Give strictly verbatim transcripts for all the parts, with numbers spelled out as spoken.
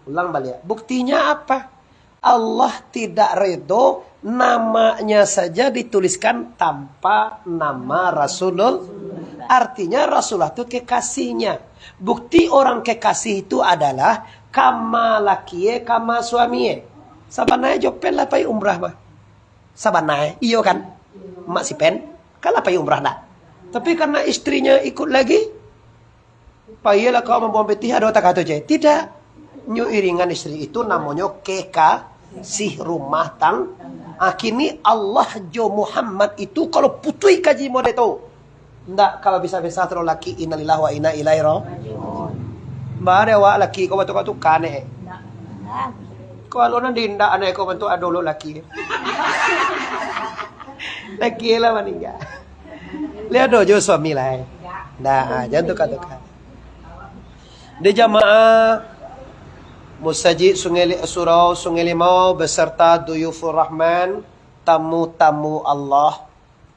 Ulang baliak. Buktinya apa? Allah tidak ridho namanya saja dituliskan tanpa nama Rasulullah. Artinya Rasulullah tu kekasihnya. Bukti orang kekasih itu adalah kama lakie, kama suamie. Sabananyo jo pen lah pai umrah mah. Sabananyo, iyo kan? Mak si pen, kan lah pai umrah dah. Tapi karena istrinya ikut lagi, pailah kau mambuang pitih, ado tak kato je. Tidak. Nyo iringan istri itu namonyo kekasih rumah tang-, ah, kini Allah jo Muhammad itu kalau putuih kaji model tu. Ndak, kalau bisa-bisa tu laki, innalillahi wa inna ilaihi raji'un. Ba dek awak laki ko bantuak tu kaneh. Kalau nan dindak aneh ko bantuak ado lo laki. Laki lah maningga. Lihat do jo suami lah, eh. Nah, jangan tukar-tukar. Di jamaah Musajik Sungai Li-, Surau Sungai Limau beserta Duyufur Rahman, tamu-tamu Allah.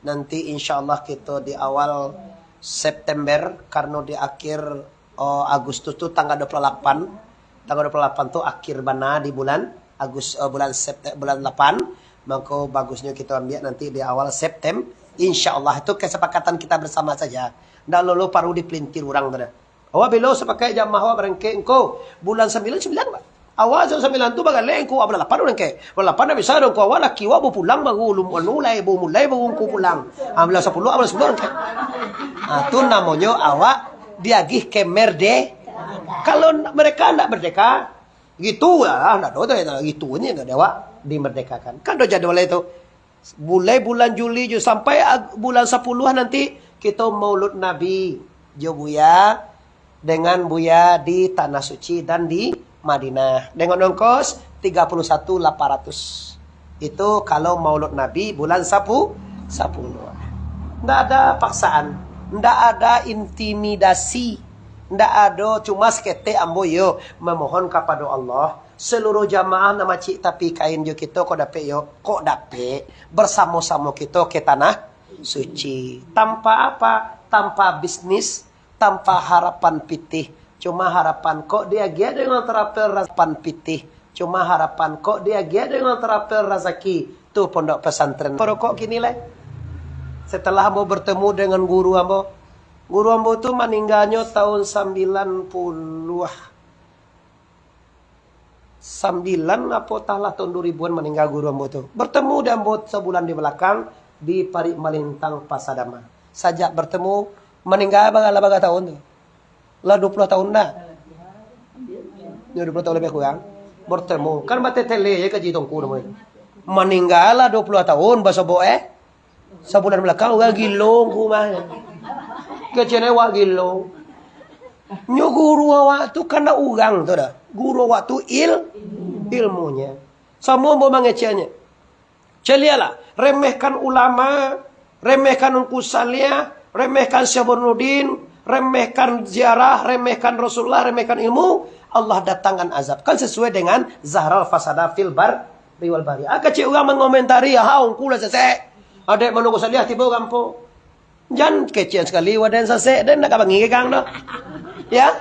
Nanti insya Allah kita di awal September, karena di akhir, oh, Agustus tu tanggal dua puluh delapan. Tanggal dua puluh delapan tu akhir bana di bulan Agus-, eh, bulan Septe-, bulan delapan. Maka bagusnya kita ambil nanti di awal September. Insya Allah, itu kesepakatan kita bersama saja. Ndak lolo paru dipelintir urang tu dah. Awak bilo sapakaik jamaah awak barangkek engko bulan sambilan, sambilan, Pak. Awak sambilan tu bagalek engko bulan lapan barangkek. Bulan lapan dah bisa doh engko awak laki awak baru pulang baru ulun anu lai baru mulai baru engko pulang. Ah, bulan sapuluah, bulan sapuluah barangkek. Ah, tu namonyo awak diagih ke merde-. Kalau mereka ndak merdeka, gitu lah, ndak doh gitu ni ndak ada awak dimerdekakan. Kan doh jadwal itu. Mulai bulan Juli jo sampai ag-, bulan sapuluah nanti, kito Maulud Nabi jo Buya, dengan Buya di Tanah Suci dan di Madinah. Dengan ongkos tiga puluh satu lapan ratus. Itu kalau Maulud Nabi bulan sapu-, sapuluah. Ndak ada paksaan, ndak ada intimidasi, ndak ado, cuma saketek ambo iyo memohon kapado Allah, seluruh jamaah nan macik tapi kain jo kito kok dapek yo, kok dapek, bersamo-samo kito ke Tanah Suci. Tanpa apa? Tanpa bisnis, tanpa harapan pitih. Cuma harapan kok diagiah dengan terapel harapan pitih. Cuma harapan kok diagiah dengan terapel razaki. Tu pondok pesantren. Parokok kini lai. Setelah ambo bertemu dengan guru ambo. Guru ambo tu maningganyo tahun sambilan puluah. Sambilan apo tah lah tahun dua ribuan maningga guru ambo tu. Bertemu di ambo sabulan di balakang di Parik Malintang, Pasadama. Sajak bertemu, maningga baga-, lah baga tahun tu. Lah dua puluah tahun dah. Yo, dua puluah tahun lebih kurang. Bertemu. Kan batetele je kaji tongku namonyo. Maningga lah dua puluah tahun, basobok, eh. Sabulan balakang, urang gilo ngku mah. Keceknyo wak gilo. Nyo guru awak tu kan ndak urang tu dah. Guru awak tu il-, ilmunyo. Samo ambo mangeceknyo. Caliaklah, remehkan ulama, remehkan Ungku Saliah, remehkan Syekh Burhanuddin, remehkan ziarah, remehkan Rasulullah, remehkan ilmu, Allah datangkan azab. Kan sesuai dengan zahral fasada fil bar-, riwal bari. Ah, kecek urang mangomentari, "Ha, ungku lah sasek. Adek mano Ungku Saliah tibo gampo." Jan kecekan sakali waden sasek, den nak ka bangih kegang doh. Ya?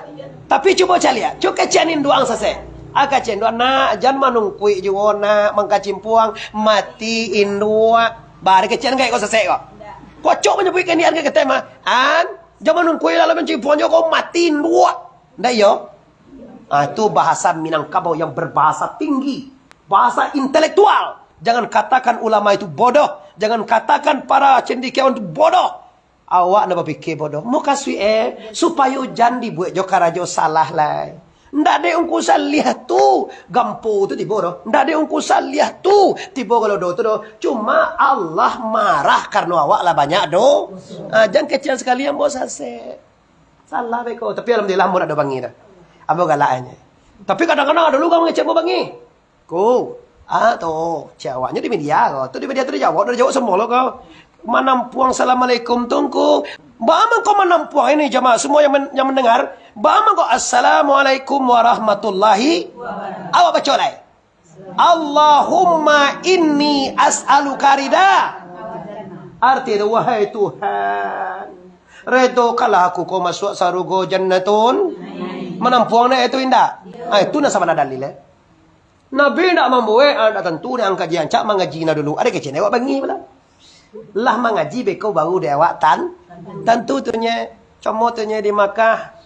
Tapi cubo caliak, cubo kecekan induak ang sasek. Ah, kecekan induak, nak, jan manungkuik juo, nak, mangkacimpuang, mati induak. Bari kecekan gaek ko sasek ko. Kocok manyabuik ka nian ka keteh mah. An, jan manungkuik lalu mancimpuang juo ko mati induak. Ndak iyo? Ah, tu bahasa Minangkabau yang berbahasa tinggi, bahasa intelektual. Jangan katakan ulama itu bodoh, jangan katakan para cendekiawan itu bodoh. Awak ndak bapikir bodoh. Mukasuik, eh, supayo jan dibuek jo karajo salah lai. Ndak dek Ungku Saliah tu gampo tu tibo doh. Ndak dek Ungku Saliah tu tibo galodo tu doh. Cuma Allah marah karano awak lah banyak do-, ah, jan kecekan sakali ambo sasek. Salah beko. Tapi alhamdulillah, ambo ndak ado bangih dah. Ambo galak aja. Tapi kadang-kadang ado lo urang mangecek ambo bangih. Ko, ah, tu, cek awaknyo di media ko. Tu di media tu dijawab, dijawab semua lo ko. Manampuang assalamualaikum tu, ko. Baa mangko manampuang ini jamaah semua yang men-, yang mendengar? Baa mangko assalamualaikum warahmatullahi. Awak baco lai. Allahumma inni as'aluka rida. Arti tu, wahai Tuhan, redokanlah aku ko masuak sarugo jannatun. Manampuang nak itu indak? Ah, itu nan sabana dalil, eh. Nabi indak mambuek, ah, indak tantu dek ang kaji, rancak mangaji nah dulu. Ado kecek awak bangih pulo. Lah mangaji beko baru dek awak tan-, tantu tu nye. Cuma tu nye di Makkah,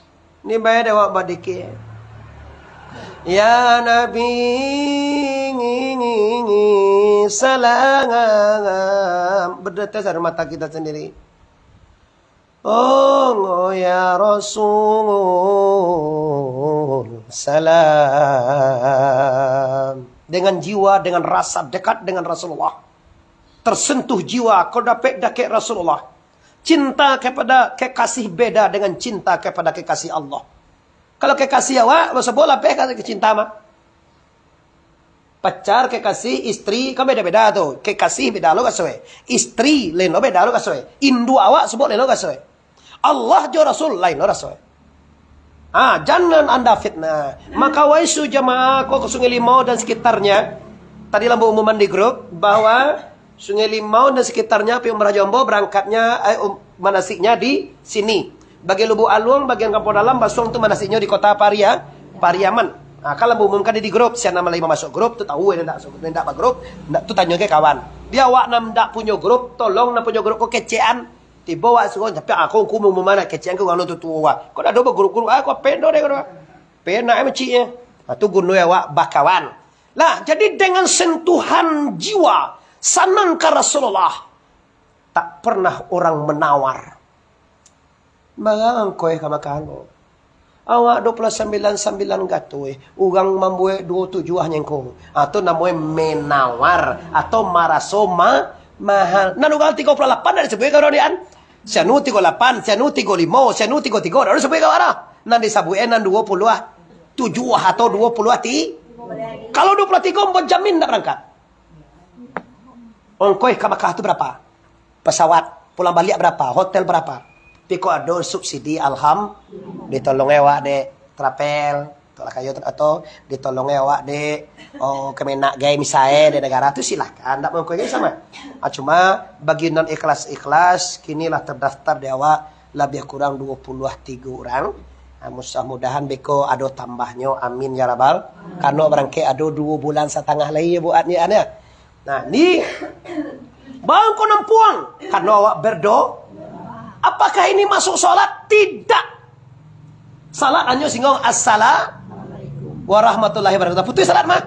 ni bae dek awak badikir. Ya Nabi, ngi, ngi, ngi, salam. Berdetes air mata kita sendiri. Oh, ya Rasul, salam. Dengan jiwa, dengan rasa dekat dengan Rasulullah. Tersentuh jiwa, kau dapek dakek Rasulullah. Cinta kepada kekasih beda dengan cinta kepada kekasih Allah. Kalau kekasih awak, basobok lapeh ka cinta mah. Pacar, kekasih, istri, kan beda-beda tu. Kekasih beda lo rasoe. Istri lain lo beda lo rasoe. Indu awak sobok lain lo rasoe. Allah jo Rasul lain lo rasoe. Ah, jangan anda fitnah. Maka waisu jamaah ko ke Sungai Limau dan sekitarnya. Tadi lambo umuman di grup bahwa Sungai Limau dan sekitarnya, pi umrah jo ambo berangkatnya, eh, um, manasiknya di sini. Bagian Lubuk Aluang, bagian Kampung Dalam, Basuang tu manasiknyo di Kota Paria-, Pariaman. Nah, kan lah umumkan di grup, siapa nama lagi masuk grup tu tahu, eh, ndak, ndak bagrup, ndak tu tanyo ke kawan. Di awak nan ndak punyo grup, tolong nan punyo grup ko kecekan. Tibo awak suruh, tapi aku ku umum mana kecekan ke urang tu tuo. Kau dah ada bagrup-grup, ah, kau pendek deh kau. Pendek maciknya. Nah, tu guno awak bakawan. Lah, jadi dengan sentuhan jiwa, sanang ka Rasulullah, tak pernah orang menawar. Barang angko eh ka Makkah ko. Awak dua puluh sambilan sambilan gatuih, urang mambuek duo tujuah nyo ko. Ah, tu namonyo menawar atau maraso ma-, mahal. Nan urang tigo puluh lapan dak disabuik ka urang dian. Sianu tigo lapan, sianu tigo limo, sianu tigo tigo, dak disabuik ka urang. Nan disabuik eh nan duo puluh tujuah atau duo puluh ti-, kalau duo puluh tigo, ambo jamin dak berangkat. Ongkoh ka Makkah tu berapa? Pesawat, pulang baliak berapa? Hotel berapa? Tapi kok ado subsidi, alham, ditolong awak dek travel, atau lah kayo, atau ditolong awak dek, oh, Kemenag gai misalnyo dek negara tu, silahkan, ndak mangko gai sama. Ah, cuma bagi non ikhlas-ikhlas, kini lah terdaftar di awak, labiah kurang duo puluah tigo urang. Ah, mudah-mudahan beko ado tambahnyo, amin ya rabbal. Karano barangkek ado duo bulan satangah lai buatnyo, anu. Nah, ni bangko nampuang, karano awak berdo-, apakah ini masuk salat? Tidak. Salat hanyo singgung, "Assalamualaikum warahmatullahi wabarakatuh." Putuih salat mah.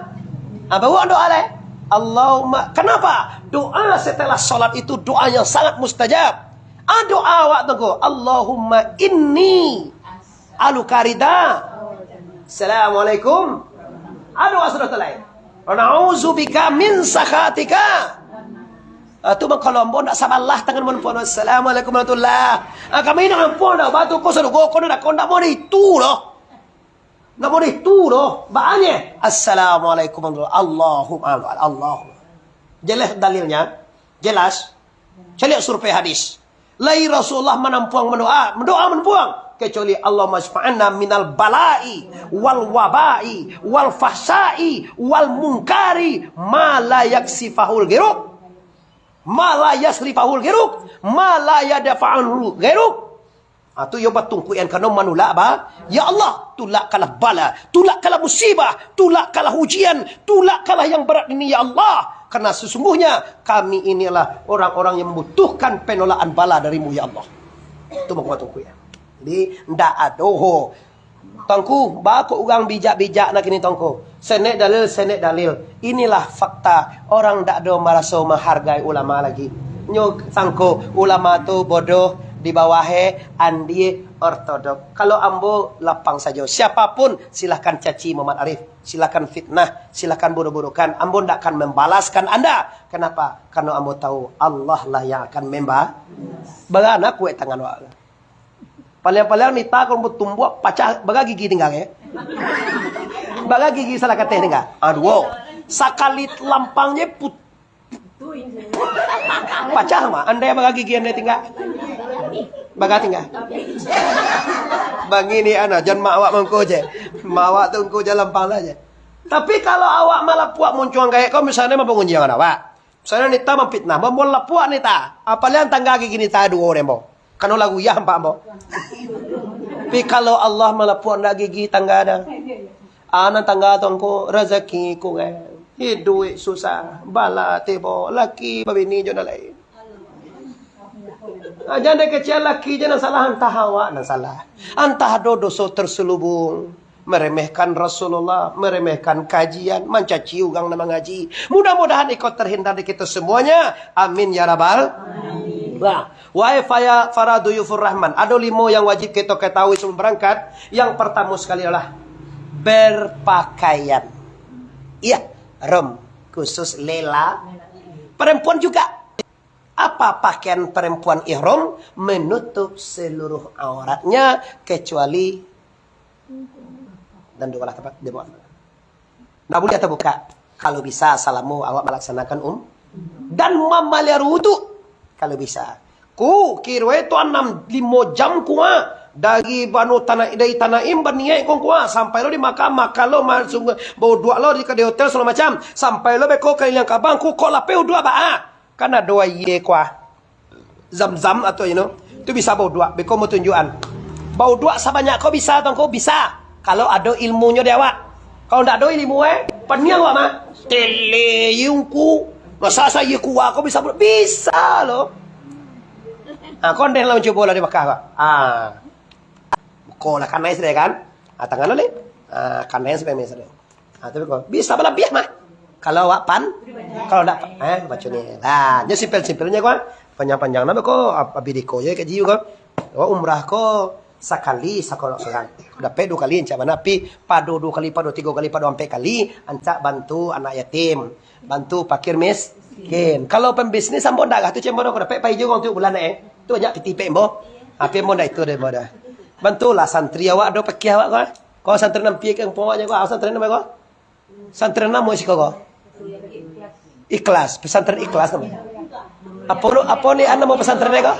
Ah, baru doa lai. Allahumma, kenapa? Doa setelah salat itu doa yang sangat mustajab. Ah, doa awak tu ko, "Allahumma inni as'aluka rida." Assalamualaikum. Ah, doa sudah tu lai. "Wa na'udzubika min sakhatika." Ah, tu mah kalau ambo ndak sabalah tangan mun pun, "Assalamualaikum warahmatullah." Ah, kami nak ampun dah, batu ko sarugo ko nak ko ndak mau itu doh. Ndak mau itu doh. Baanyo, "Assalamualaikum warahmatullah." Allahumma Allahumma. Jelas dalilnya? Jelas? Caliak survei hadis. Lai Rasulullah manampuang mandoa, mandoa manampuang. Kecuali, "Allahumma syfa'na minal bala'i, wal waba'i, wal fahsya'i, wal mungkari, ma la yaksifahul giruk, ma la yasrifahul giruk, ma la yadafa'anul giruk." Ah, tu yo batungkuian kano manulak ba, "Ya Allah, tulakkanlah bala, tulakkanlah musibah, tulakkanlah ujian, tulakkanlah yang berat ini, ya Allah. Karena sesungguhnya kami inilah orang-orang yang membutuhkan penolakan bala dari-Mu, ya Allah." Tu mangko batungkuian. Jadi, ndak ado ho. Tuangku, bako urang bijak-bijak nak kini, Tuangku. Senek dalil, senek dalil. Inilah fakta. Orang dak ado maraso mahargai ulama lagi. Nyo sangko ulama tu bodoh, di bawah e andiek ortodok. Kalau ambo lapang sajo. Siapapun, silahkan caci Muhammad Arif. Silahkan fitnah. Silahkan buruk-burukan. Ambo ndak akan membalaskan anda. Kenapa? Karena ambo tahu Allah lah yang akan memba-, barana kuek tangan awak. Paliang-paliang nita kalau batumbuak pacah, bara gigi tingga, eh? Bara gigi salah kateh tingga? Ah, duo. Sakali lampang je put-, pacah mah. Andai bara gigi andai tingga? Bara tingga? Bangini ana, jan mak awak mangko je. Mak awak tu engko je lampang lah je. Tapi kalau awak malapuak muncuang gaek kau misalnya mambangun jiangan awak. Misalnya nita mamfitnah, mambuat lapuak nita. Apalagi tangga gigi nita duo deh, ambo. Kano lah ruyah ampak ambo. Tapi kalau Allah malapuak ndak gigi tangga dah. Anak tangga tu angku, razaki kurang. Hiduik susah, bala tibo, laki babini jo nan lain. Ah, jan dek kecil laki je nan salah, antah awak nan salah. Antah ado doso terselubung. Meremehkan Rasulullah, meremehkan kajian, mancaci urang nan mangaji. Mudah-mudahan iko terhindar di kita semuanya. Amin ya rabbal. Nah, wahai faya-, para duyufur rahman, ado limo yang wajib kita ketahui sebelum berangkat. Yang pertama sekali adalah berpakaian. Iya, rom khusus lela. Perempuan juga. Apa pakaian perempuan ihram? Menutup seluruh auratnya kecuali dan dua belah tempat dia buat. Ndak boleh terbuka. Kalau bisa, salamo awak melaksanakan um dan memelihara wudu. Kalau bisa. Ku kiro tu anam limo jam ku ah. Dari banu tanah, dari Tanaim baniaik kong ku ah. Sampai lo di Makkah, Makkah lo masuk bauduak lo di, di hotel segala macam. Sampai lo beko keliling Ka'bah ku kok lapeh uduak ba ah. Kan ado aia kuah. Zam-zam atau ino. Tu bisa bauduak. Beko mau tunjukan. Bauduak sabanyak ko bisa, tongko bisa. Kalau ado ilmunyo di awak. Kalau ndak ado ilmu eh, paniang awak mah. Tele yungku. Masa saya kuah ko bisa bauduak? Bisa lo. Ah, konden lah mencubo lah di Makkah ko. Ah. Ko lah kanai sudah kan? Ah, tangan lo ni. Ah, kanai sampai mes sudah. Ah, tapi ko bisa balabiah mah. Kalau awak pan, kalau ndak pan, eh, macam ni. Nah, nyo simpel-simpelnyo ko, panjang-panjang namo ko, ap-, abih diko je kaji ko. Awak umrah ko sakali sakolok surang. Dapek duo kali ancak bana, pi pado duo kali, pado tigo kali, pado ampek kali, ancak bantu anak yatim, bantu pakir miskin. Kalau pembisnis ambo ndak gah tu cembo ko dapek pai jo urang tu bulan eh. Tu banyak piti pek ambo. Api ambo ndak itu deh ambo dah. Bantulah santri awak do pakiah awak ko. Ko santri nampi ka kampung awak ko, santri namo ko? Santren namo siko ko? Ikhlas, pesantren Ikhlas namo. Apo lu, apo ni namo pesantren ko?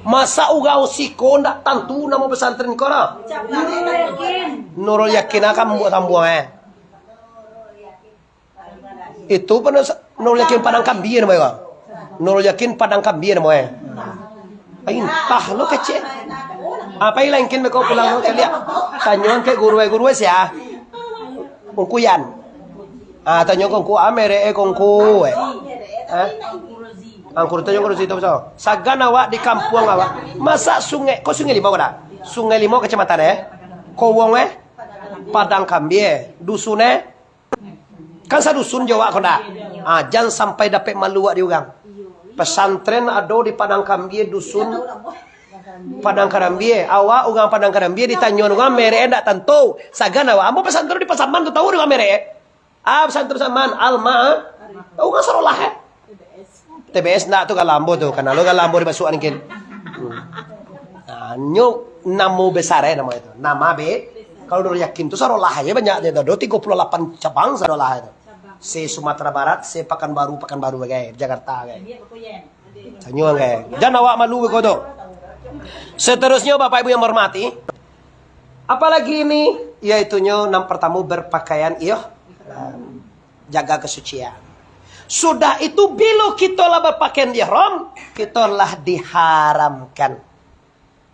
Masa urang siko ndak tantu namo pesantren ko lah? Nurul Yakin akan buat tambuang eh. Itu pun Nurul Yakin Padang Kambie namo ko. Nurul Yakin Padang Kambie namo eh. Ai, entah lo kecek. Apo ilang kin beko pulang lo caliak. Tanyoan ke guru eh, guru eh sia. Ungku Yan. Ah, tanyo kongku, ah, merek eh kongku eh. Ah? Angkur tanyo kongku situ so. Sagan awak di kampuang awak. Masa sungai, ko Sungai Limau kada? Sungai Limau kecamatan eh. Kowong eh. Padang Kambie, dusun eh. Kan sadusun jo awak ko ndak? Ah, jan sampai dapek malu awak di urang. Pesantren ado di Padang Kambie, dusun Padang Karambie. Awak urang Padang Karambie ditanyo urang merek ndak tantu. Sagan awak, ambo pesantren di Pasaman tu tahu urang merek. Ah, pesantren Pasaman, Alma. Tahu kan sarolah eh? T B S ndak tu kalau ambo tu, karena lo kalau ambo dimasuak mungkin. Hmm. Nah, nyo namo besar eh namo itu. Nama be, kalau Nurul Yakin tu sarolah aja banyak dia tu. Tigo puluh lapan cabang sarolah itu. Se Sumatera Barat, se Pakanbaru, Pakanbaru bagai, Jakarta bagai. Tanyo bagai. Jan awak malu beko tu. Seterusnya Bapak Ibu yang menghormati, apalagi ini, yaitunyo nan pertama berpakaian iyo, jaga kesucian. Sudah itu, bilo kito lah berpakaian ihram, kito lah diharamkan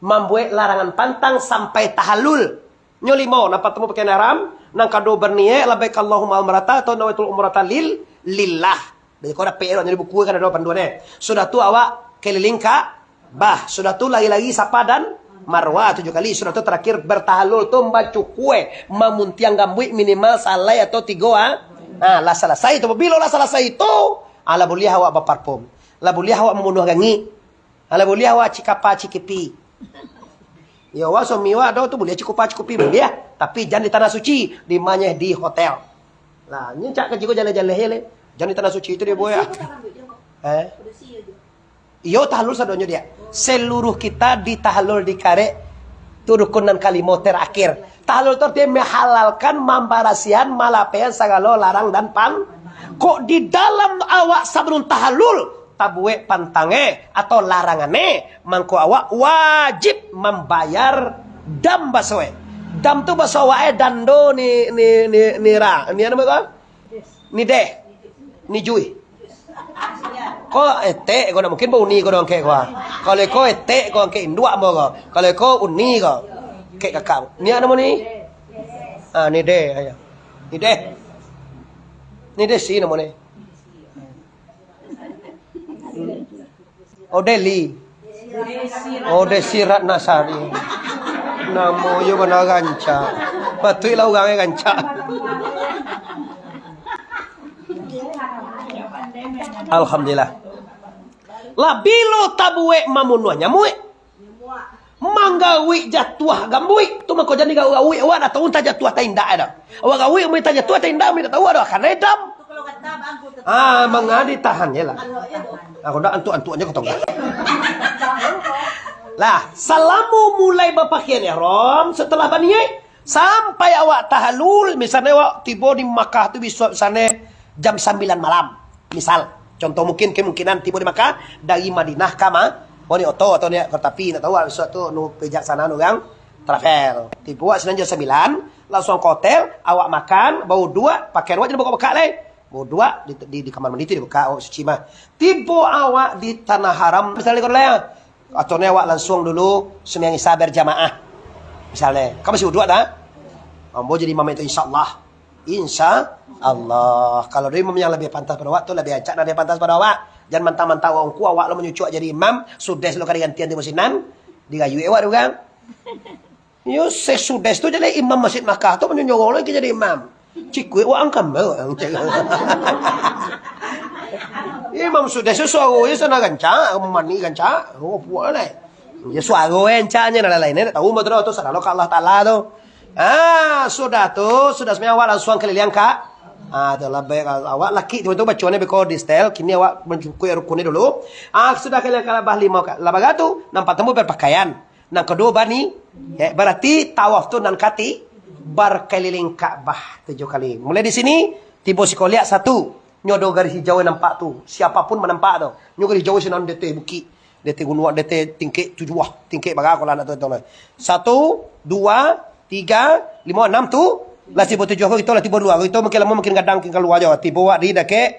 mambuek larangan pantang sampai tahallul. Nyo limo, nan partamo pakaian ihram, nan kaduo berniaik labbaik Allahumma umrata atau nawaitul umrata lil, lillah. Jadi kau dapek tu, jadi buku kan ado panduan eh. Sudah tu awak keliling ka Bah, sudah tu lari-lari Safa dan Marwah tujuh kali. Sudah tu terakhir bertahallul tu bacukue, mamuntiang gambuik minimal salai atau tigo ah. Nah, lah salasai tu. Bilo lah salasai tu, ah, lah buliah awak baparfum. Lah buliah awak mambunuah gangik. Ah, lah buliah awak cikapa cikipi. Yo, awak suami awak ado tu buliah cikupa cikupi buliah. Tapi jan di tanah suci, di manyeh di hotel. Lah, nyo cak ka jigo jaleh-jaleh je leh. Jan di tanah suci tu dia buliah. Eh? Iyo, tahallul sadonyo dia. Seluruh kita ditahallul dikarek tu rukun nan kalimo terakhir. Tahallul tu artinya menghalalkan, mambarasihan, malapehan sagalo larang dan pan. Kok di dalam awak sabalum tahallul tabuek pantange atau larangane, mangko awak wajib mambayar dam baso e. Dam tu baso awak e dando ni, ni, ni, ni ra. Ni anu ko? Ni deh. Ni jui. Ko etek ko, ndak mungkin bauni ko doang kek ko. Kalau ko etek ko, kek induak ambo ko. Kalau ko uni ko. Kek kakak. Ni namo ni? Ah, ni deh, ayo. Ni deh. Ni deh si namo ni. Oh, Deli. Oh, Desi Ratnasari. Namo yo bana rancak. Patuiklah urang e rancak. Alhamdulillah. Lah bilo tabuek mamunuah nyamuik. Manggawik jatuah gambuik. Tu mako jan digawik-gawik awak dah tahu antah jatuah atau indak dah. Awak gawik mun antah jatuah atau indak, mun indak tahu dah, kan edam. Ah, mangadi tahan je lah. Aku dah antuk-antuk je kotong. Lah, salamo mulai bapakaian ihram, setelah baniaik, sampai awak tahallul, misalnyo awak tibo di Makkah tu bisuak misalnyo jam sambilan malam. Misal, contoh mungkin kemungkinan tibo di Makkah dari Madinah ka ma-, oh, naik oto atau naik kereta api, ndak tahu lah bisuak tu nu pijak sana nu urang travel. Tibo awak sinan jam sambilan, langsung ka hotel, awak makan, bauduak, pakaian awak jan bukak-bukak lai. Bauduak di, di, di kamar mandi tu dibukak, awak suci mah. Tibo awak di tanah haram, misalnyo kalau lah, atau ni awak langsung dulu sumbayang Isya berjamaah. Misalnyo, kan masih uduak dah? Ambo jadi imam itu, insya Allah. Insya Allah. Kalau ado imam yang labiah pantas pado awak tu, labiah rancak nan labiah pantas pado awak. Jan mantang-mantang awak ungku, awak lo manyucuak jadi imam, sudes lo ka digantian di musinan, digayuik awak tu kan. Yo, sesudes tu jadi imam Masjid Makkah tu, manyorong lagi jadi imam. Cikuik wak angkam bae wak ang cak. Imam sudes tu suaro je sana rancak, mani rancak. Oh, puak lah. Ya, suaro rancaknyo, nan lain-lain ndak tahu, mah tu, tu sarahan ka Allah Taala tu. Ah, sudah tu, sudah sumbayang awak langsung kaliliang ka. Ah, tu lah baik awak laki tu, tu baconyo beko di setel, kini awak mancukuik rukun ni dulu. Ah, sudah kaliliang Ka'bah limo ka-, lah bagatu, nampak tamu berpakaian. Nan kaduo bani, ya, berarti tawaf tu nan kati, berkeliling Ka'bah tujuh kali. Mulai di sini, tibo siko liak satu. Nyo do garis hijau yang nampak tu. Siapapun manampak tu. Nyo garis hijau sinan di ateh bukik. Di ateh gunuang, di ateh tingkek tujuah. Tingkek bara ko lah nak tu, tu lah. Satu, dua, tiga, limo, anam tu. Lah tibo tujuah ko kito lah tibo dua. Kito makin lamo makin gadang, makin kalua jo. Tibo wak di dakek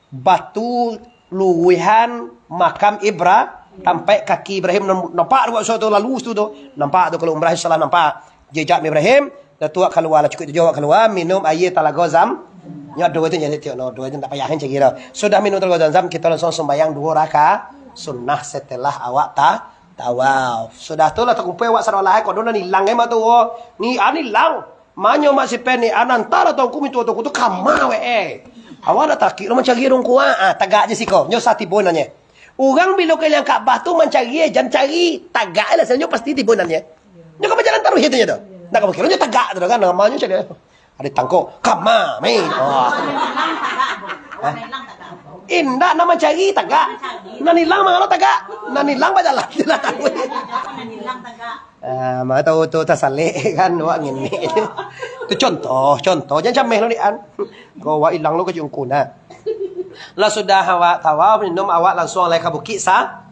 batu luruihan makam Ibra-, tampek kaki Ibrahim nam-, nampak tu waktu tu lalu situ tu. Nampak tu kalau umrah salah nampak. Jejak Ibrahim, dah tu awak kalua lah, cukuik tujuah awak kalua, minum aia talago Zam-, nyo duo tu jadi tiok no, duo tu ndak payah kan cari dah. Sudah minum talago Zam-Zam, kito langsung sumbayang duo rakaat sunnah setelah awak ta-, tawaf. Sudah tu lah takumpul awak sadolah, kodo nan ilang ai mah tu. Ni an ilang. Manyo mak si Pen ni, anantaro tongku mintuo tongku tu kama we eh. Awak dak takik lo mancari dongku ah. Ah, tagak je siko. Nyo satibo nanye. Urang bilo keliling Ka'bah tu mancari eh, jan cari. Tagak lah, sanyo pasti tibo nanye. Nyo ka bajalan taruih itu nyo tu. Ndak ka bakiro nyo tagak tu kan, namanyo cari. Ada tangkok, kama, meh. Oh. Hah? Indak, nan mancari tagak. Nan ilang mangalo tagak. Nan ilang bajalan, lah taruih. Ah, mano tahu tu tasalek kan, awak ngini. Tu contoh, contoh. Jan cameh lo, Dian. Kau awak ilang lo ka jungku nah. Lah sudah awak tawaf, minum, awak lansuang lai ka bukik sa-,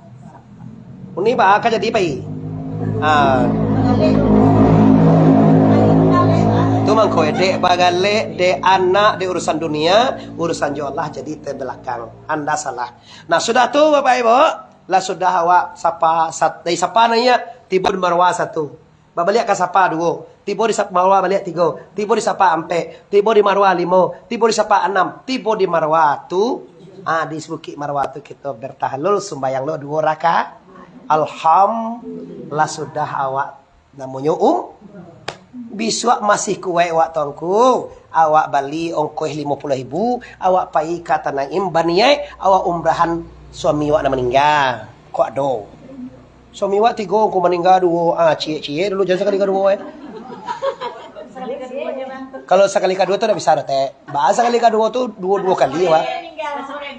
uni ba ka jadi pai. Ah. Tu mangko, dek bagalek, dek anak, dek urusan dunia, urusan jo Allah jadi terbelakang. Anda salah. Nah, sudah tu, Bapak Ibu, lah sudah awak sapa, sat-, dari sapa nanya, tibo di Marwah satu. Babaliak ka Safa duo, tibo di Sap-, Marwah baliak tigo, tibo di Safa ampek, tibo di Marwah limo, tibo di Safa anam, tibo di Marwah tu, ah, di Bukik Marwah tu kito bertahalul, sumbayang lo duo rakaat. Alhamdulillah, sudah awak namonyo um-, bisuak masih kuaik awak tuanku, awak bali ongkoh limo puluah ribu, awak pai ka Tanaim baniaik, awak umrahan suami awak nan maningga. Kok ado? Suami awak tigo, ko maningga duo. Ah, ciek-ciek dulu, jan sakali kaduo, eh. Kalau sakali kaduo tu dak bisa doh, Tek. Ba sakali kaduo tu duo-duo kali, wak.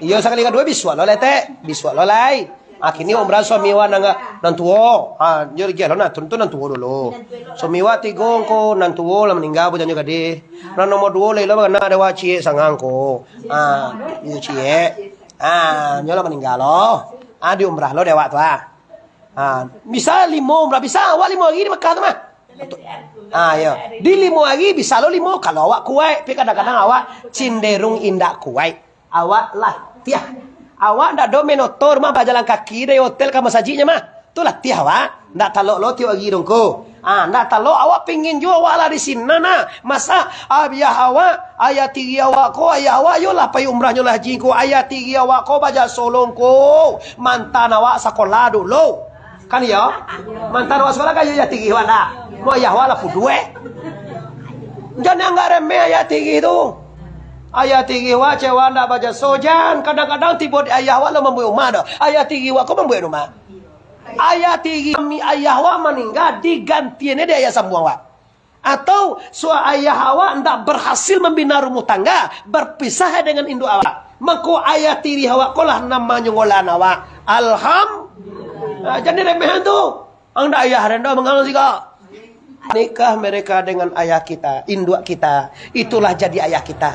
Iyo, sakali kaduo bisuak lo lai, Tek. Bisuak lo lai. Ah, kini umrah suami awak nan, nan tuo. Ah, yo lagi lo nah, tu, tu nan tuo dulu. Suami awak tigo ko, nan tuo lah maningga, bujanyo gadih. Nan nomor duo lai lo, bana ado awak ciek sangang ko. Ah, iyo ciek. Ah, nyo lah maningga lo. Ah, di umrah lo dek awak tu, ah. Ha, bisa limo, bara bisa awak limo hari di Mekah tu mah. Ha, yo. Di limo hari bisa lo limo, kalau awak kuaik, tapi kadang-kadang awak cenderung indak kuaik. Awak latiah. Awak ndak do main oto mah, bajalan kaki dari hotel ka masajiknyo mah. Tu latiah awak. Ndak talok lo tiok hari dong ko. Ah, ndak talok awak pingin juo awak lah di sinan nah. Masa ayah awak, ayah tiri awak ko, ayah awak yo lah pai umrah nyo lah haji ko, ayah tiri awak ko bajaso lo ko. Mantan awak sakolah dulu. Kan iyo? Mantan awak sakolah kan iyo ayah tiri awak lah. Mo ayah awak lah puduek. Jan anggap remeh ayah tiri tu. Ayah tiri awak cewa ndak bajaso, jan. Kadang-kadang tibo di ayah awak lah mambuek umah doh. Ayah tiri awak ko mambuek umah. Ayah tiri kami, ayah awak maningga, digantiannyo di ayah sambuang awak. Atau so ayah awak ndak berhasil mambina rumah tangga, berpisah dengan induak awak. Mako ayah tiri awak ko lah nan manyongolahan awak. Alham-, Ah, jan diremehan tu. Ang ndak ayah rendo mangang siga. Nikah mereka dengan ayah kita, induak kita. Itulah jadi ayah kita.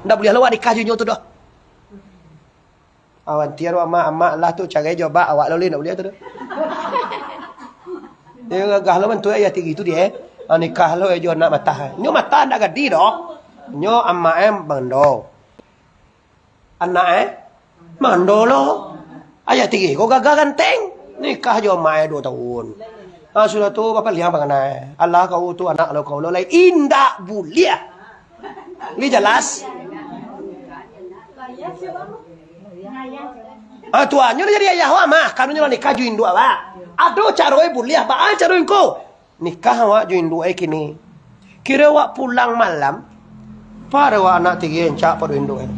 Ndak buliah lo awak nikah jo inyo tu doh. Awan tiar amak-amak lah tu carai jo bak awak lalu ndak buliah tu doh. Dia gagah lo bantuak ayah tiri tu dia. Ah, nikah lo jo anak matah. Nyo matah ndak gadi doh. Nyo amak em bando. Anak eh mando lo. Ayah tiri ko gagah ganteng. Nikah jo amak eh duo tahun. Ah, sudah tu bapaliang panganai. Alah kau tu anak lo kau lo lai indak buliah. Ni jelas. Ah, tuannyo lah jadi ayah awak mah, kanunyo lah nikah jo induak awak. Ado caro e buliah, baa caro engko? Nikah awak jo induak e kini. Kiro awak pulang malam, pado awak anak tiri rancak pado induak e.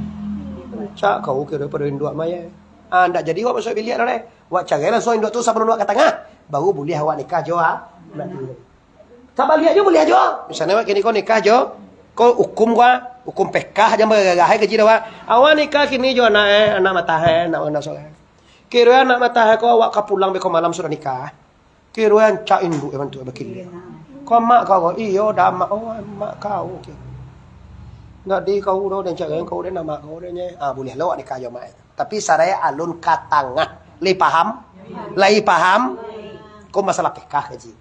Rancak kau kiro pado induak mah ye. Ah, ndak jadi awak masuak biliak doh lai. Awak carai langsuang induak tu sabalun awak ka tangah, baru buliah awak nikah jo a-, anak tiri. Tabaliaknyo buliah juo. Misalnyo awak kini ko nikah jo, ko ukum ko, ukum pekah jan bagagah ai kaji dek awak. Awak nikah kini jo anak eh, anak matah eh, anak, anak sorang. Kiro anak matah eh ko awak ka pulang beko malam sudah nikah. Kiro rancak induak eh bantuak bakini. Ko mak kau ko, iyo dah mak, oh mak kau ke. Ndak di kau doh, den cak kau den mak kau doh nye. Ah, buliah lo awak nikah jo mak eh. Tapi sarai alun ka tangah. Lai paham? Lai paham? Ko masalah pekah kaji.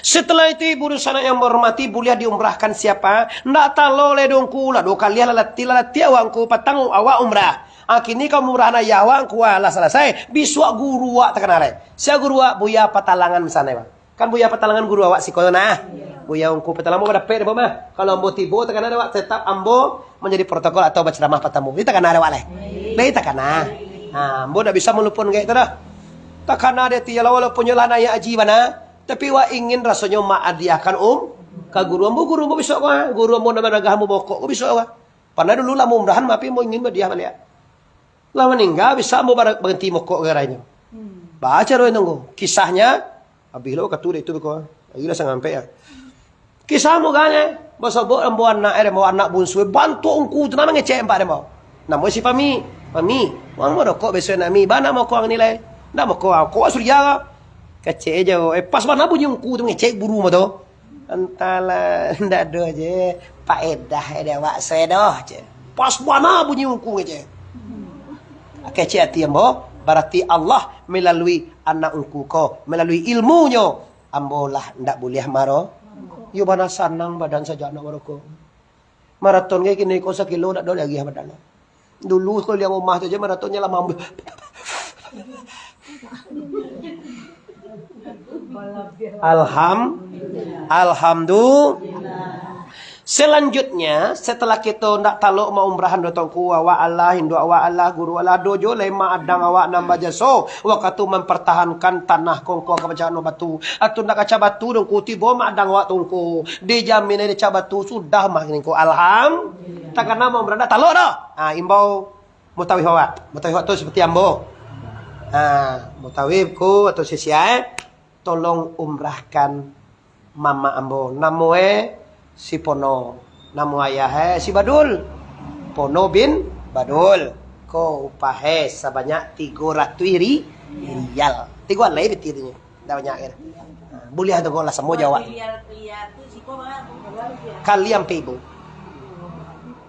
Setelah itu, ibu dunsanak yang berhormati, buliah diumrahkan siapa? Ndak talo lai dongku lah, duo kali lah latih, lah latih awak ngku, patang awak umrah. Ah, kini ka umrah ayah awak ngku, ah, lah salasai. Bisuak guru awak takana lai. Sia guru awak? Buya Patalangan misalnyo, Bang. Kan Buya Patalangan guru awak siko tu nah. Buya ngku Patalangan ambo badapek dek ambo mah. Kalau ambo tibo takana dek awak, tetap ambo manjadi protokol atau bacaramah patamo. Lai takana dek awak lai? Lai takana. Nah, ambo ndak bisa malupon gaek tu dah. Takana dek ati lah, walaupun nyo lah naiak haji bana. Tapi wak ingin rasonyo maadiahkan um ka guru ambo, guru ambo bisuak ko, ha. Guru ambo nan managah ambo mokok ko bisuak ko. Pernah dulu lah ambo umrahan, tapi ambo ingin maadiah baliak. Lah maningga, bisa ambo bar-, barenti mokok gara-gara inyo. Hmm. Baa caro inyo ngku? Kisahnyo, abih lo wakatu dek itu beko. Lagi lah sangampek ya. Kisah muganyo, basobok ambo anak, eh, ambo anak bunsu, bantuak ungku tu, namo ngecek ampek dek ambo. Namo si Fami, Fami, wang mo rokok besok nak Mi, bana mo kau ang nilai. Ndak mo kau, kau suria ka. Kecek je, eh, pas bana bunyi ungku tu ngecek buru mo tu. Antahlah, ndak ado je, paedah eh, dek awak sedoh je. Pas bana bunyi ungku ngecek. Kecek ati ambo, berarti Allah melalui anak ungku ko, melalui ilmunyo, ambo lah ndak buliah maro-. Yo bana sanang badan sajak nak marokok. Maraton gai kini ko sakilo ndak do lagi badan. Dulu ko liang rumah tu je maratonnyo lah mambu. Alham-, alhamdulillah. Selanjutnya, setelah kito ndak talok maumrahan do tongku, awak alah, induak awak alah, guru alah, dojo lai maadang awak nan bajaso wakatu mampartahankan tanah kongko ka pacah no batu. Atau ndak kaca batu dongku, tibo maadang awak tongku. Dijamin ai dicak batu, sudah mah kini ko. Alham-, takana maumrah ndak talok doh. Ah, imbau mutawif awak. Mutawif awak tu seperti ambo. Ah, mutawif ko atau sisia, eh. Tolong umrahkan mamak ambo. Namo e si Pono. Namo ayah e si Badul. Pono bin Badul. Ko upah e sabanyak tigo ratuih ri-, rial. Tigo alai beti tu nyo. Ndak banyak kan. Ha, buliah tu ko lah samo jo awak. Kali ampek ibu.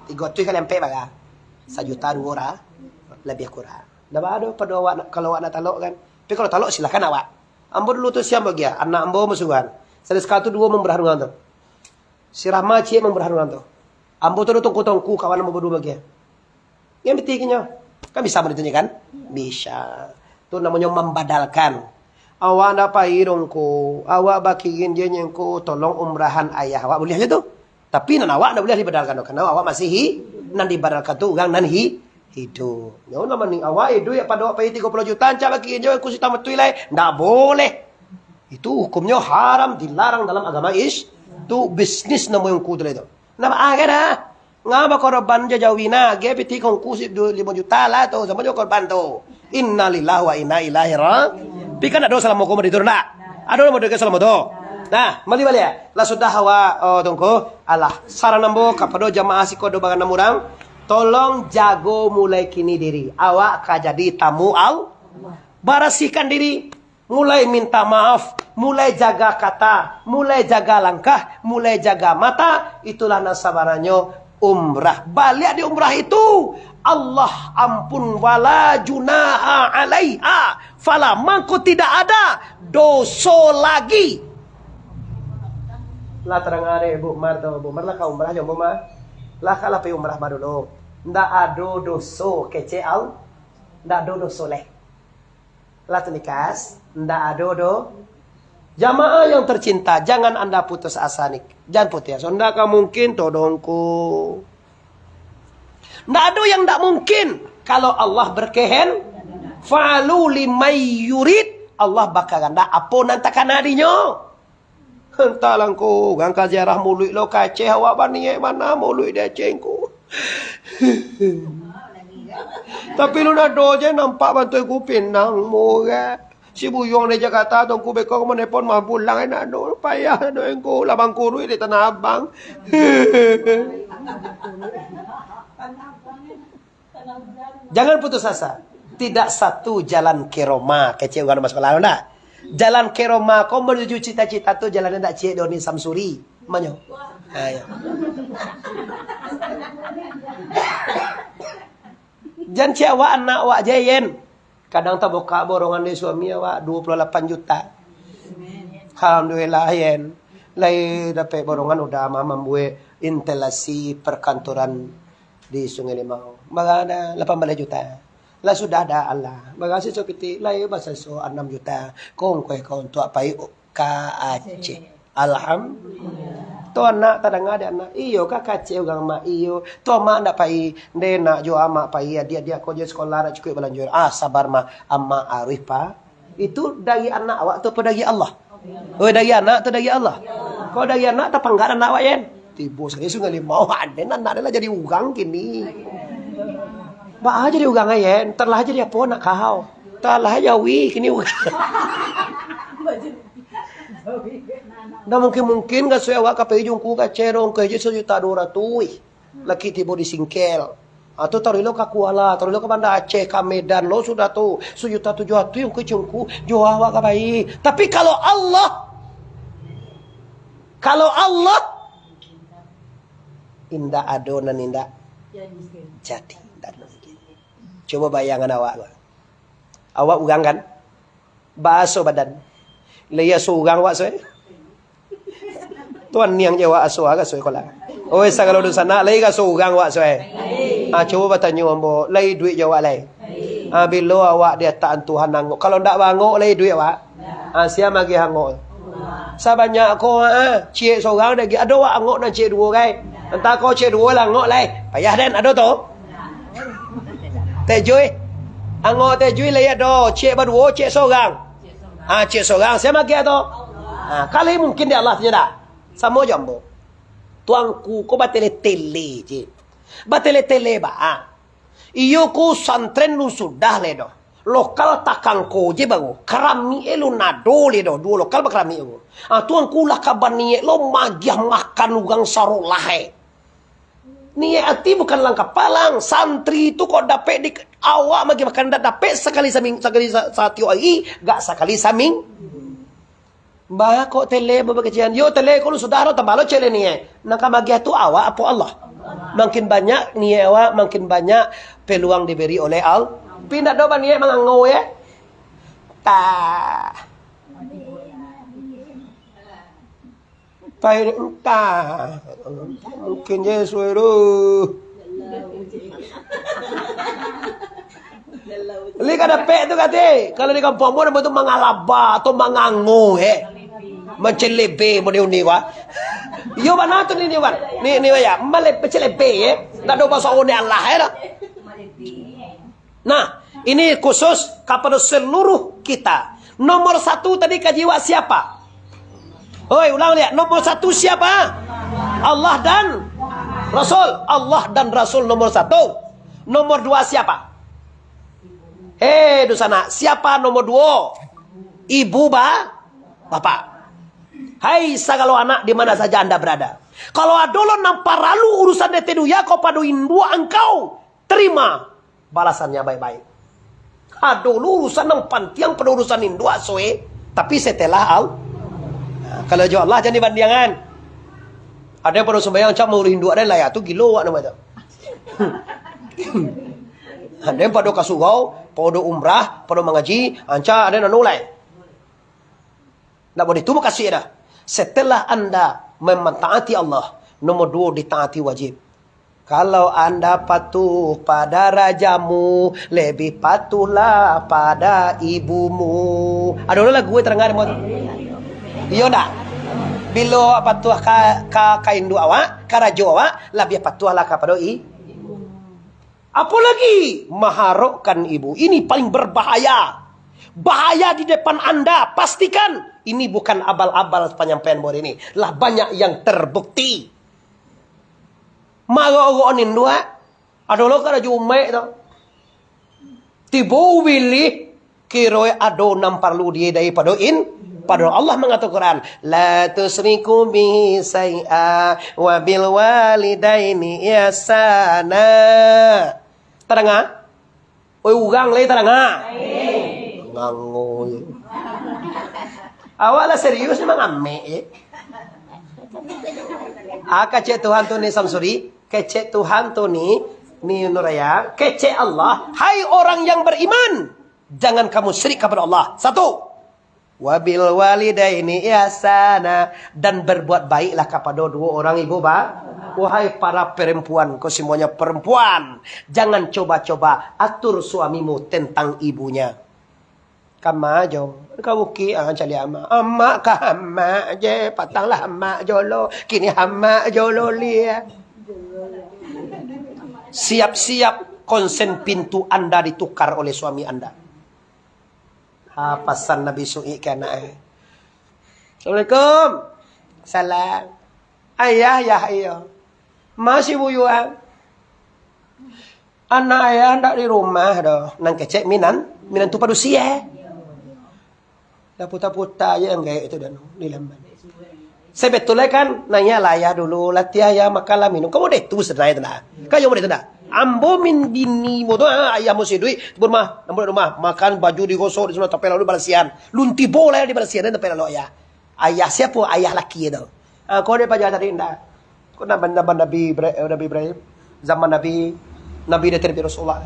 Tigo ratuih kali ampek bara? Sajuta duo ra-, labiah kurang. Ndak baa doh pado awak nak, kalau awak nak talok kan. Tapi kalau talok silahkan awak. Ambo dulu tu siam bagian, anak ambo masuruahan. Sari sakali tu duo maumrah urang tu. Si Rahma ciek maumrah urang tu. Ambo tu ado tongku-tongku kawan ambo baduo bagian. Yang penting inyo. Kan bisa ambo ditunjukan? Bisa. Tu namonyo mambadalkan. Awak ndak pai dongko, awak bakirin je nyengko, tolong umrahan ayah awak, buliah je tu. Tapi nan awak ndak buliah dibadalkan tu, karena awak masih hi-, nan dibadalkan tu urang nan hi-, hiduik. Nyo lah mending awak hiduik, pado awak pai tigo puluah juta, ancak bakirin je, ku si tamatui lai. Ndak boleh. Itu hukumnyo haram, dilarang dalam agama Is-, tu bisnis namo ungku tu lai tu. Ndak baa dah. Nga bakorban jo jawi nah, ge piti kongku si du-, limo juta lah tu, samo jo korban tu. Innalillahi wa inna ilaihi ra-, pi kan ado salamo ko mah di tu ndak? Ado namo dek salamo tu. Nah, bali-bali ya. Lah sudah awak, oh, tungku. Alah, saran ambo kapado jamaah siko do baganam urang, tolong jago mulai kini diri. Awak ka jadi tamu Al-, barasihkan diri. Mulai minta maaf, mulai jaga kata, mulai jaga langkah, mulai jaga mata, itulah nan sabananyo umrah. Baliak di umrah itu, Allah ampun, wala junaha alaiha, fala, mangko tidak ada doso lagi. Lah tadanga dek Bu Mar tu, Bu Mar lah ka umrah jo Bu Mar. Lah ka lah pai umrah mah dulu. Ndak ado doso, kecek au. Ndak ado doso leh. Lah tu nikas, ndak ado doh. Jamaah yang tercinta, jangan anda putus asa ni. Jangan putus asa. Ndak ka mungkin tu dongko. Ndak ado yang ndak mungkin. Kalau Allah berkehen, fa'alu limay yurid, Allah bakahandak apo nan takana dinyo. Entahlah ngku, urang ka ziarah muluik lo ka Aceh, awak baniaik bana muluik di Aceh ngku. Tapi lu nado je nampak bantuak ku pinang murah. Si Buyuang di Jakarta tu ngku beko ka manepon mah pulang, eh, nado payah nado ngku, lah bangkuruik di Tanah Abang. Jangan putus asa. Tidak satu jalan ke Roma, kecek urang mah sakolah tu ndak? Jalan ke Roma ko manuju cita-cita tu jalannyo ndak ciek Doni Samsuri. Manyo. Ha, yo. Jan ciek awak anak awak je, Yen. Kadang tabukak borongan dari suami awak dua puluh lapan juta. Alhamdulillah, Yen. Lai dapek borongan udah mah mambuek instalasi perkantoran di Sungai Limau. Bara dah lapan baleh juta. Lah sudah dah alah. Bara siso pitih, lai basaso anam juta. Ko ungkuih ko untuak pai ka Aceh. Alhamdulillah. Tu anak tadanga dek anak. Iyo ka Aceh urang mak iyo. Tu amak ndak pai. Nde nak jo amak pai. Adiak-adiak ko jo sekolah ndak cukuik balanjo. Ah, sabar mah. Amak aruih pa. Itu dari anak awak tu apo dari Allah? Oh, dari anak tu dari Allah. Kalau dari anak, tapanggat anak awak, Yen. Tibo sakali Sungai Limau, aden anak den lah jadi urang kini. Baa jadi urang, Yen? Talah jadi apo anak kau? Talah jawi kini urang. Ndak mungkin-mungkin gasuik awak ka pai jo ungku ka Aceh, ungku je sajuta duo ratuih. Laki tibo di singkel. Ah, tu taruih lo ka Kuala, taruih lo ka Banda Aceh, ka Medan lo sudah tu. Sajuta tujuah ratuih ungku cungku, jo awak ka pai. Tapi kalau Allah, kalau Allah, indak ado nan indak jadi, indak ado nan mungkin. Cubo bayangan awak, awak urang kan? Baaso badan. Lai aso urang awak suai. Tuan niang je awak aso aga suai kolah. Oi, sagalo dunsanak, lai aso urang awak suai. Ah, cubo batanyo ambo, lai duit je awak lai. Ah, bilo awak diatak-an Tuhan angok. Kalau ndak baangok lai duit awak. Ah, sia magiah angok. Sabanyak ko, ah, ciek sorang dah gi-, ado awak angok nan ciek duo gai. Antah ko ciek duo lah angok lai. Payah den, ado tu. Tejui. Angok tejui lai ado, ciek baduo, ciek sorang. Ha, ciek sorang, sia magiah tu? Ha, kali mungkin di Allah tu ndak? Samo jo ambo. Tuangku ko batele-tele je. Batele-tele baa. Iyo ko santren lun sudah le doh. Lokal takangko je baru. Karamik e lun ado le doh. Duo lokal bakaramik baru. Ha, tuangku lah ka baniek lo magiah makan urang sarolah e. Niaik ati bukan langkah palang. Santri tu kok dapek di awak magi makan dak dapek sakali saming-, sakali sa-, satiok ari, gak sakali saming. Bah kok tele babakecian. Yo tele ko lu sudah lo tambah lo cele niaik. Nang ka magiah tu awak apo Allah? Makin banyak niaik awak, makin banyak peluang diberi oleh Allah. Pindah do baniaik mangango ya. Tah. Pai entah. Mungkin Yesus tu. Lai ka dapek tu kate. Kalau di kampuang ambo namo tu mangalaba atau mangango, eh. Mancelebe model uni ko. Iyo bana tu ni, ni, Wan. Ni, ni, ya. Male-, mancelebe, eh. Ndak ado bahaso ni Allah, eh, dah. Nah, ini khusus kapado seluruh kita. Nomor satu tadi kaji awak siapa? Oi, ulang lihat. Nomor satu siapa? Allah dan Rasul. Allah dan Rasul nomor satu. Nomor dua siapa? Hei, dunsanak, siapa nomor duo? Ibu ba-, bapak. Hai sagalo anak, di mana saja anda berada. Kalau ado lo nan paralu urusan dek dunia ko pado induak angkau, terima balasannyo baik-baik. Ado lo urusan nan pantiang pado urusan induak soe, tapi setelah Al-, nah, kalau jo Allah jan dibandiangan. Ado nan pado sumbayang, cak mauruih induak den, lah ya tu gilo awak namo tu. Ado nan pado ka surau, pado umrah, pado mangaji, ancak ado nan anu lai. Ndak buliah tu mukasuik dah. Setelah anda mentaati Allah, nomor duo ditaati wajib. Kalau anda patuh pada rajamu, lebih patuhlah pada ibumu. Ado lagu eh tadanga dek ambo tu? Iyo ndak? Bilo awak patuah ka, ka, ka induak awak, ka rajo awak, labiah patuahlah kapado i-, Apolagi maharokkan ibu. Ini paling berbahaya. Bahaya di depan anda. Pastikan ini bukan abal-abal panyampaian ambo hari ini. Lah banyak yang terbukti. Marok-rok induak. Ado lo karajo umaik tu. Tibo ubilih. Kiro ado nan paralu di-, daripado in-, pado Allah mangatokan Quran, "La tusyriku bihi syai'a wa bil walidaini ihsana." Tadanga? Oi, urang lai tadanga? Ngango je. Awak lah serius ni mangamek je. Ah, kecek Tuhan tu ni Samsuri, kecek Tuhan tu ni, ni Nuraya, kecek Allah, "Hai orang yang beriman, jangan kamu syirik kepada Allah." Satu. "Wabil walidaini ihsana," dan berbuat baiklah kapado duo orang ibu ba-, wahai para perempuan, ko semuanya perempuan, jangan coba-coba atur suamimu tentang ibunya. Kama jo, ka bukik, ah, caliak amak. Amak ka amak je, patang lah amak jolo, kini amak jolo liak. Siap-siap konsen pintu anda ditukar oleh suami anda. Ha, pasan Nabi Su'ik ka anak, eh. "Assalamualaikum." "Salam." "Ayah, yah, iyo." "Ma si Buyuang?" "Anak ayah ndak di rumah doh." Nan kecek minan, minantu padusi, eh. Lah puta-puta je anggaik tu dah di laman. Sebetulnyo kan, naiak lah ayah dulu, latiah ayah, makan lah minum. Kan model tu sebenarnyo tu nah. Kan yo model tu nah. Ambo min bini mo tu, ah, ayah mo si duit, di rumah, ambo di rumah, makan, baju digosok, di sana, tapi lalu balasian. Lun tibo lah di balasian, tapi lalu ayah. Ayah siapo? Ayah laki tu. Ah, kau dia paja tadi ndak? Kau nak benda Nabi Ibra-, Nabi Ibrahim? Zaman Nabi, Nabi dia terbiak Rasulullah.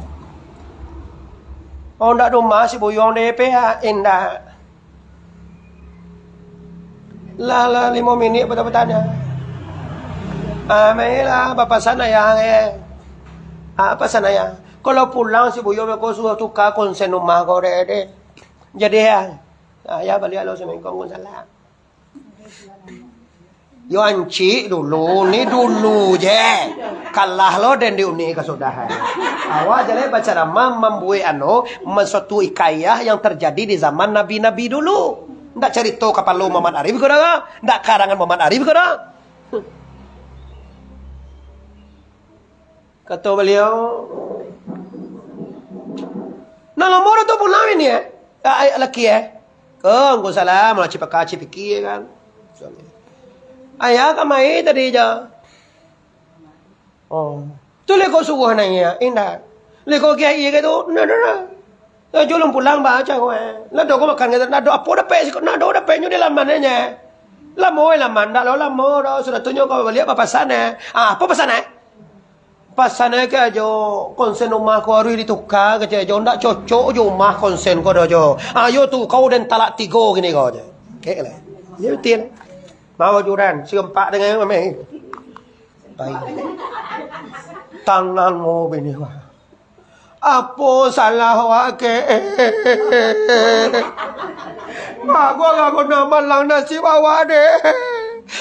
Oh, ndak di rumah si Buyuang deh, pe, ah, indak. Lah, lah, limo minik patang-patang nyo. Ah, mailah, bapasan ayah, eh. Ah, pasan ayah. Kalau pulang si Buyuang, ko suruah tuka konsen rumah kau deh, deh. Jadi, ah, ayah baliak lo, assalamualaikum, waalaikumsalam. Yo ancik dulu, ni dulu je. Kalah lo den di uni kasudahan. Awak jaleh bacaramah mambuek ano, suatu hikayah yang terjadi di zaman nabi-nabi dulu. Ndak carito kapalo Muhammad Arif ko doh? Ndak karangan Muhammad Arif ko doh? Kato baliau, "Nan lamo tu pulang ini, eh? Ah, ai, laki, eh?" "Ko, Angku Salam, lah cipaka cipikie kan." Suami. "Ayah ka mai tadi jo." "Oh. Tu leko suruah naiak, indak? Leko kiai ke tu?" "Ndak, ndak, ndak." "Yo, jo lun pulang, ba, caro, eh. Ndak ado ko makan, ndak ado apo dapek siko, ndak ado dapeknyo di laman, eh, nye. Lamo, eh, laman, ndak lo lamo doh, sudah tu nyo ko baliak bapasan, eh." "Ah, apo pasan, eh?" "Pasan, eh, kecek jo, konsen rumah ko harus dituka, kecek jo, ndak cocok jo rumah konsen ko doh, jo. Ayo tu, kau den talak tigo kini ko," je. Kek lah. Yo, betul. Mau juran, siampak dengan meh. Pai. Tangan mo bini, wah. Apo salah awak, Kek? Bagus lah guna malang nasib awak deh.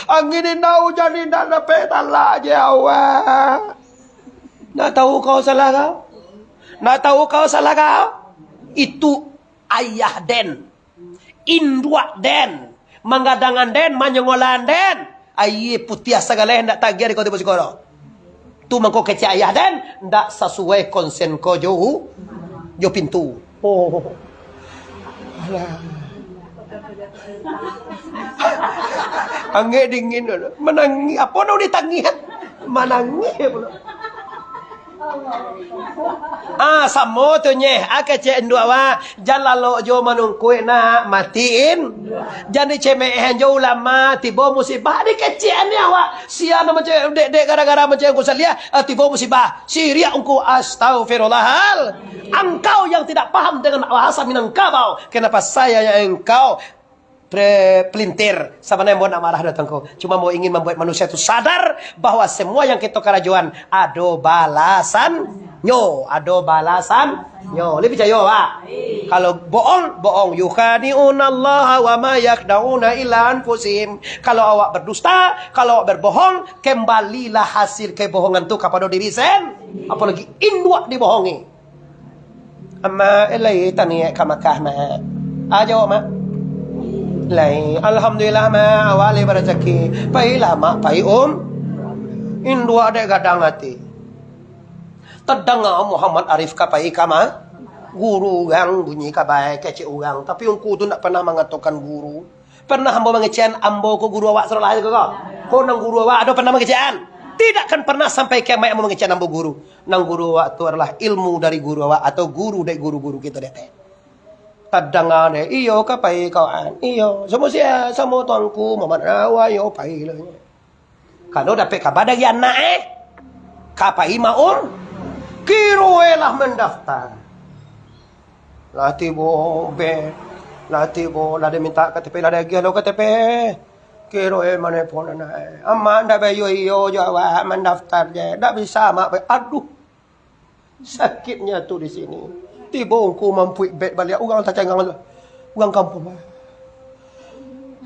Angin indak, ujan indak, dapek talak je awak. Nak tahu kau salah kau? Nak tahu kau salah kau? Itu ayah den, induak den, manggadangan den, manyongolan den. Aia putiah sagaleh ndak tagiah di kau tibo siko. Tu mangko kecek ayah den, ndak sasuai konsen ko jo, jo pintu. Oh. Alah. Angek dingin. Manangih. Apo nak ditangihan? Manangih pulo. Ah, samo tu nyeh. Ah, kecek induak awak. Jan lalok jo manungkuik nak matiin. Jan dicemehan jo ulama, tibo musibah. Dikecekan ni awak. Sia nan macam dek, dek gara-gara macam Ungku Saliah, ah, tibo musibah. Siriak Ungku, astagfirullahal. Engkau yang tidak paham dengan bahasa Minangkabau. Kenapa saya yang engkau pre-, pelintir? Sabananyo ambo ndak marah doh, Tuanku. Cuma ambo ingin mambuat manusia tu sadar bahwa semua yang kito karajoan ado balasannyo, ado balasannyo. Lai picayo, Pak? Kalau bohong, bohong. "Yukhadi'unallaha wa ma yakhda'una illa anfusihim." Kalau awak berdusta, kalau awak berbohong, kembalilah hasil kebohongan tu kapado diri sen-, apolagi induak dibohongi. Amak, eh, lai taniaik ka Makkah, Mak? Ajo, Mak. Lai, alhamdulillah, Mak, awak lai barajaki. Pailah, Mak, pai, Um. Induak dek gadang ati. Tadanga Muhammad Arif ka pai ka ma-, guru urang, bunyi kabai kecek urang. Tapi Ungku tu ndak pernah mangatokan guru. Pernah ambo mangecekan ambo ko guru awak sadolah ko? Ko nan guru awak ado pernah mangecekan? Tidak akan pernah sampai kiamat ambo mangecekan ambo guru. Nan guru awak tu adalah ilmu dari guru awak atau guru dari guru-guru kito dek. Tadanga dek, iyo ka pai kawan. Iyo, samo sia, samo Tuanku Muhammad Nawawi, iyo pai lah. Kalau dapek kaba dari anak, eh, ka pai maum, kiroe lah mandaftar. Lah tibo be, lah tibo, lah diminta K T P, lah diagiah lo K T P. Kiroe manepon anak, eh. Amak ndak baiyo-iyo jo awak mandaftar je. Ndak bisa, Mak. Aduh. Sakitnya tu di sini. Tibo Ungku mampuik bed baliak, urang tacangang tu. Urang kampuang.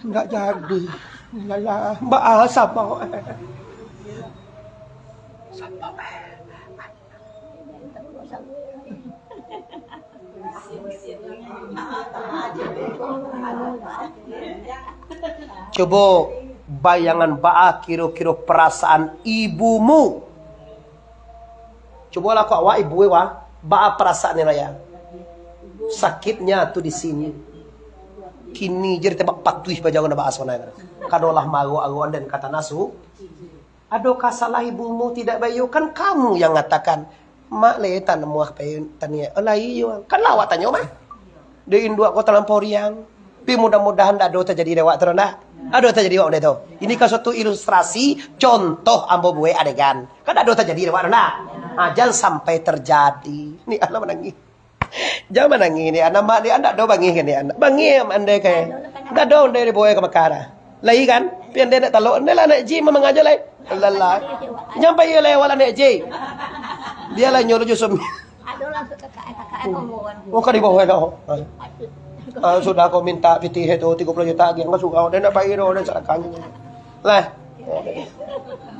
Ndak jadi. Yalah, baa saba. Saba. Cubo bayangan baa kiro-kiro parasaan ibumu. Cubolah kok awak ibu e, wah, baa parasaan ni raya. Sakitnya tu di sini. Kini je ditembak patuih pajangan baa sonai. Kadolah maro aruan dan kata nasu. Adakah salah ibumu tidak baiyo? Kan kamu yang ngatakan, "Mak le tanamuah pe taniak." Oh, lah iyo. Kan lah awak tanyo mah. Dek induak ko talampau riang. Tapi mudah-mudahan ndak ado tajadi dek awak tu, ndak? Ado tajadi awak tu. Ini kan suatu ilustrasi, contoh ambo buek adegan. Kan ndak ado tajadi dek awak tu, ndak? Ah, jan sampai terjadi. Ni anak manangih. Jan manangih ni anak, mak ni ndak ado bangih kan ni anak. Bangih andai kan. Ndak ado andai dibawa ka Makkah dah. Lai kan? Tapi andai ndak talok, andai lah naik haji memang aja lai. Alah. Nyampai iyo lai awak lah naik haji. Bialah nyo lah Jusum. Ado lah K K R, K K R rombongan. Oh, ka di bawah dah. Ah, sudah kau minta pitih tu tigo puluh juta agiah, kau surau, den ndak pai doh, den sadakah. Lah.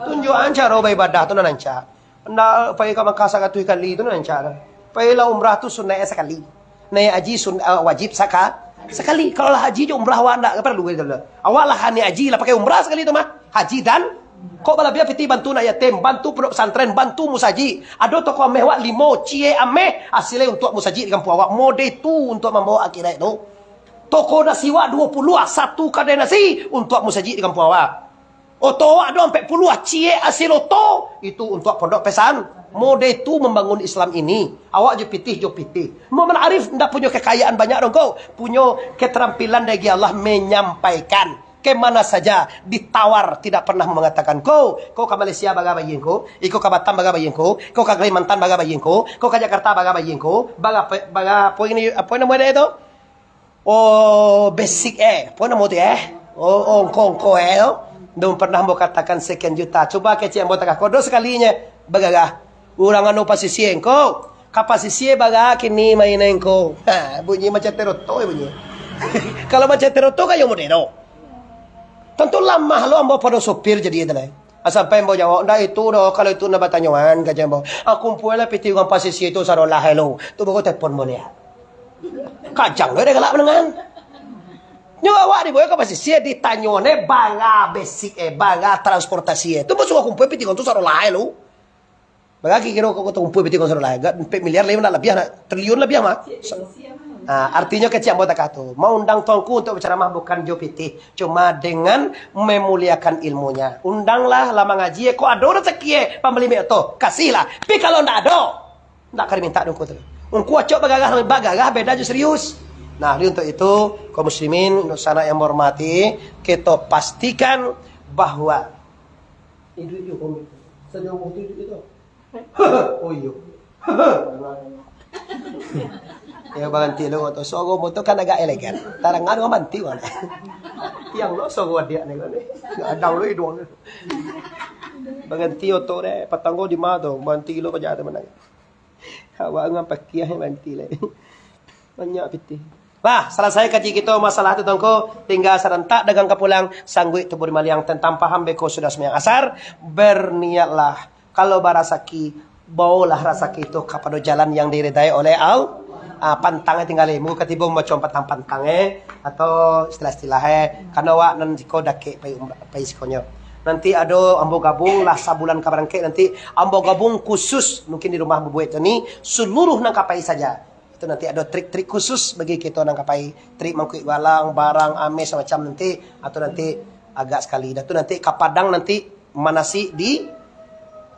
Tunjuakan caro baibadah tu nan rancak. Ndak pai ka Makkah saratuih kali tu nan rancak. Pailah umrah tu sunaik sakali. Naik haji sun-, ah, wajib saka-, sakali. Kalau lah haji jo umrah awak ndak paralu gitu lah. Awak lah niat haji lah pakai umrah sakali tu mah. Haji dan Kok balabiah pitih bantu anak yatim, bantu pondok pesantren, bantu musajik. Ado toko ameh wak limo ciek ameh, hasilnyo untuak musajik di kampuang awak. Mode tu untuak mambawa akhirat tu. Toko nasi wak duo puluah, satu kadai nasi untuak musajik di kampuang awak. Oto wak ado ampek puluah, ciek hasil oto, itu untuak pondok pesan. Mode tu mambangun Islam ini. Awak jo pitih, jo pitih. Muhammad Arif ndak punyo kekayaan banyak doh ko. Punyo keterampilan dari Allah menyampaikan. Kemana saja ditawar, tidak pernah mengatakan, "Ko, ko ka Malaysia bara bayia ko, iko ka Batam bara bayia ko, ko ka Kalimantan bara bayia ko, ko ka Jakarta bara bayia ko, bara pe-, bara apo ini, apo namo dia tu? Oh, basic eh, apo namo tu eh? Oh, oh, ongko-ongko eh tu." Dong pernah ambo katakan sekian juta. Cubo kecek ambo takah kodo sakalinyo bagarah. Urang anu pasisia ko, Ka pasisia bara kini main engko. Ha, bunyi macam teroto bunyi. Kalau macam teroto kan yo modero. Tantu lamah lo ambo pado sopir jadi itu lai. Ah, sampai ambo jawab, "Ndak itu doh, kalau itu ndak batanyoan," kaja ambo. "Ah, kumpualah pitih urang pasisia itu sarolah lo." Tu baru telepon ambo liak. Kajang lo dek galak manangan. Nyo awak dibawa ka pasisia, ditanyo ne bara basic eh, bara transportasi eh. Tu ambo suruah kumpua pitih urang tu sarolah lo. Bara kiro-kiro kau takumpua pitih urang sarolah, agak ampek miliar lai, ndak labiah, ndak triliun labiah mah. Ah, artinyo kecek ambo takah tu, maundang tuangku untuk bacaramah bukan jo pitih, cuma dengan memuliakan ilmunya. Undanglah lah mangaji, kok ado rasaki eh, pambali mek oto, kasihlah. Tapi kalau ndak ado, ndak ka diminta dek ungku tu. Ungku acok bagarah, bagarah beda jo serius. Nah, jadi untuk itu, kaum muslimin, untuk sanak yang menghormati, kita pastikan bahwa Iduik jo komik tu. Sajo waktu iduik tu. Oh iyo. Ya, baranti lo tu. Suaro ambo tu kan agak elegan. Tarangan urang banti urang. Tiang lo suaro adiak ni kan. Gadang lo iduang ni. Baranti oto deh. Patang ko di ma tu? Baranti lo paja tu manang. Awak ngam pakiah baranti lai. Banyak pitih. Lah, salasai kaji kito masalah tu, Tuangku. Tingga sarantak dagang ka pulang, sangguik tubuh di maliang, tantang paham beko sudah sumbayang asar, berniatlah. Kalau barasaki, baolah rasaki tu kapado jalan yang diridai oleh Al-, ah, pantang eh tingga limo, katibo macam pantang-pantang eh, atau istilah-istilah eh, karano awak nan siko dakek pai umrah, pai sikonyo. Nanti ado ambo gabung lah sabulan ka barangkek, nanti ambo gabung khusus mungkin di rumah bubuek tu ni, seluruh nan ka pai saja. Itu nanti ado trik-trik khusus bagi kito nan ka pai, trik mangkuik galang, barang, ameh, samacam nanti, atau nanti agak sakali. Dah tu nanti ka Padang nanti manasik di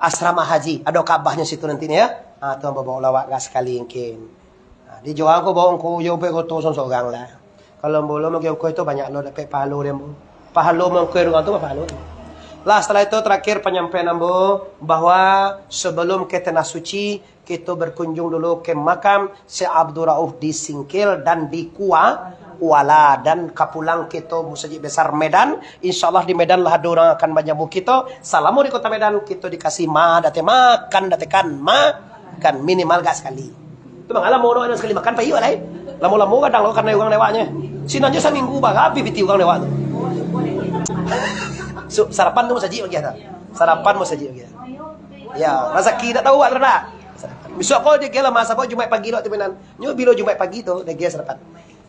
asrama haji. Ado kabahnyo situ nanti ni ya. Ha, tu ambo bao lawak agak sakali mungkin. Ha, di Johor ko bao angko jo pe koto sorang-sorang lah. Kalau ambo lo mangko angko itu banyak lo dapek pahalo dek ambo. Pahalo mangko urang tu pahalo. Lah, setelah itu terakhir penyampaian ambo bahwa sebelum ke Tanah Suci, kito berkunjung dulu ke makam Syekh Abdul Rauf di Singkil dan di Kua-, Kuala, dan ka pulang kito Musajik Besar Medan. Insya Allah di Medan lah ado urang akan manjamu kito. Salamo di Kota Medan, kito dikasih ma-, date makan, datekan makan minimal gak sekali. Tu bang, lamo urang sakali makan pai lai. Lamo-lamo kadang lo kanai urang lewatnyo. Sinan jo saminggu bah, habis pitih urang lewat tu. So, sarapan tu musajik bagi kita. Sarapan musajik bagi kita. Ya, rasaki tak tahu awak tu dak. Besok ko dia gila masa ko Jumaat pagi lo tu Medan. Nyo bilo Jumaat pagi tu dia gila sarapan.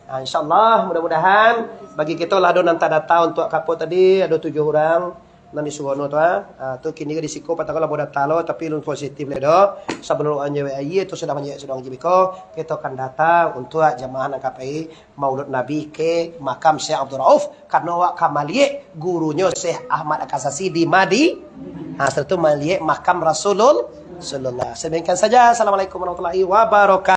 Ha, insyaallah mudah-mudahan bagi kito lah ado nan tadata untuk kapo tadi ado tujuh urang nan di Suwono tu ah. Ha, tu kini di siko patang lah mudah talo tapi lun positif le do. Sabalum anjay aye tu sudah manjadi sudah ngaji biko, kito akan data untuk jamaah nan kapai Maulud Nabi ke makam Syekh Abdul Rauf, karano awak ka maliek gurunyo Syekh Ahmad Al-Kasasi di Madi-, ha, serta maliek makam Rasulul-, Rasulullah. Sedemikian saja. Assalamualaikum warahmatullahi wabarakatuh.